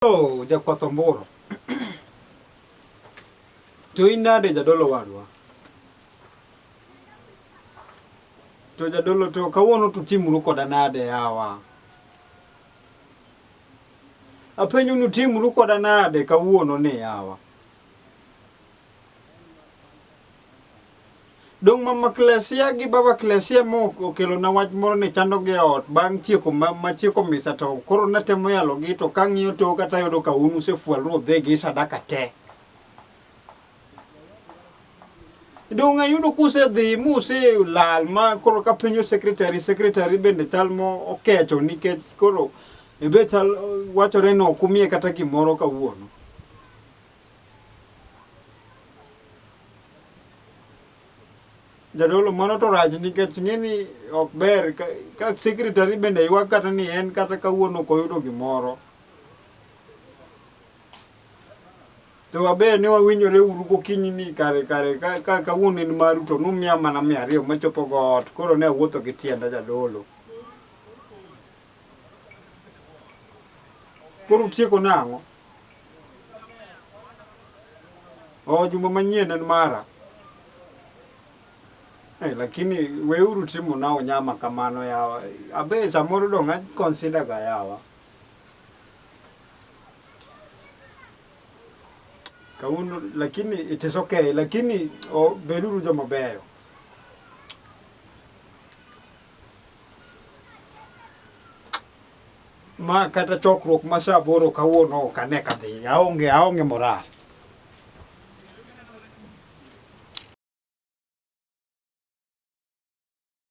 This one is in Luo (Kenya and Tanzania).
Oh, jakwath omburo. To in nade jadolo wadwa? To jadolo to kawuono to timuru koda nade yawa? Apenjo ni utimuru koda nade kawuono ni yawa? Dong' mama Klesia gi baba Klesia mo okelona wach moro ni chandogi e ot bang' tieko ma, ma tieko misa to koro natemo yalogi to kang'iyo toka tayudo ka un usefwalru udhi gi sadaka te. Dong' ayudo kusedhi muselal ma koro kapenjo secretary, secretary bende chal mo okecho nikech koro ebe chal wachore ni ok umiye kata gimoro kawuono. Jadolo mano to rach nikech ng'eni ok ber ka, ka secretary bende ywak kata ni en kata kawuono ok oyudo gimoro. To waber ni wawinjore uru gokinyi ni kare kare ka, ka kawuono en maru to numiya mana 200 machopo go ot koro ne awuotho gi tienda jadolo. Koro utieko nang'o? Oh, juma manyien en mara. Eh, lakini weuru timo na unyama kamano yawa. Abe samoro dong' a consider ga yawa. Kawuono lakini it is okay lakini oh, beduru joma beyo. Ma kata chokruok ma saa aboro kawuono ok ane kadhi. Aonge aonge moral.